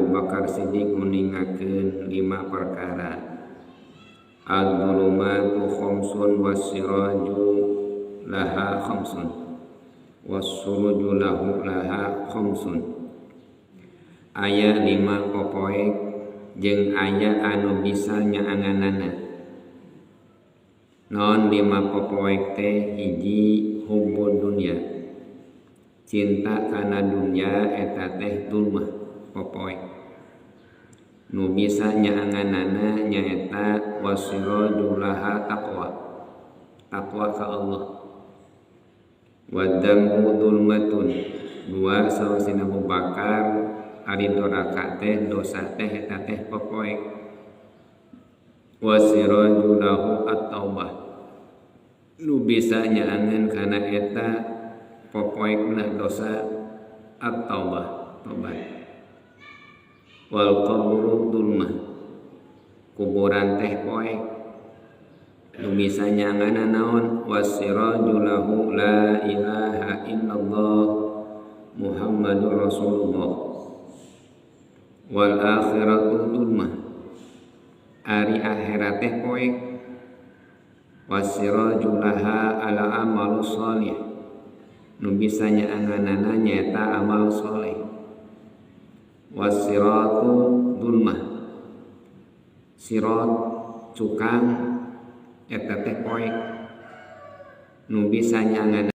Abu Bakar Siddiq nguningakeun lima perkara. Ad-dhulumatu khamsun was-siraju laha khamsun was-suruju lahu laha khamsun. Aya lima popoek jeung aya anu bisa nyaanganana. Non lima popoek teh hiji hubbud dunya, cinta kana dunya eta teh dulmah popoek. Nu bisa nyaanganana nyaeta wasiraju laha taqwa, taqwa ka Allah. Wadzambu dulmatun, dua sausina Abu Bakar ari doraka teh dosa teh eta teh popoek. Wasiraju lahu at-taubah, nu bisa nyaangan kana eta popoekna dosa at-taubah, tobat. Wal qabru dulmah, kuburan teh poek. Nu bisa nyaangan naon? Wasiraju lahu la ilaha illallah Muhammadur Rasulullah. Wal akhiratu dulmah, ari akhirat teh poek. Wasiraju laha ala amalu sholih, nu bisa nyaanganana nyaeta amal soleh. Wasiratu dulmah, sirat cukang eta teh poek. Nu bisa nyaangan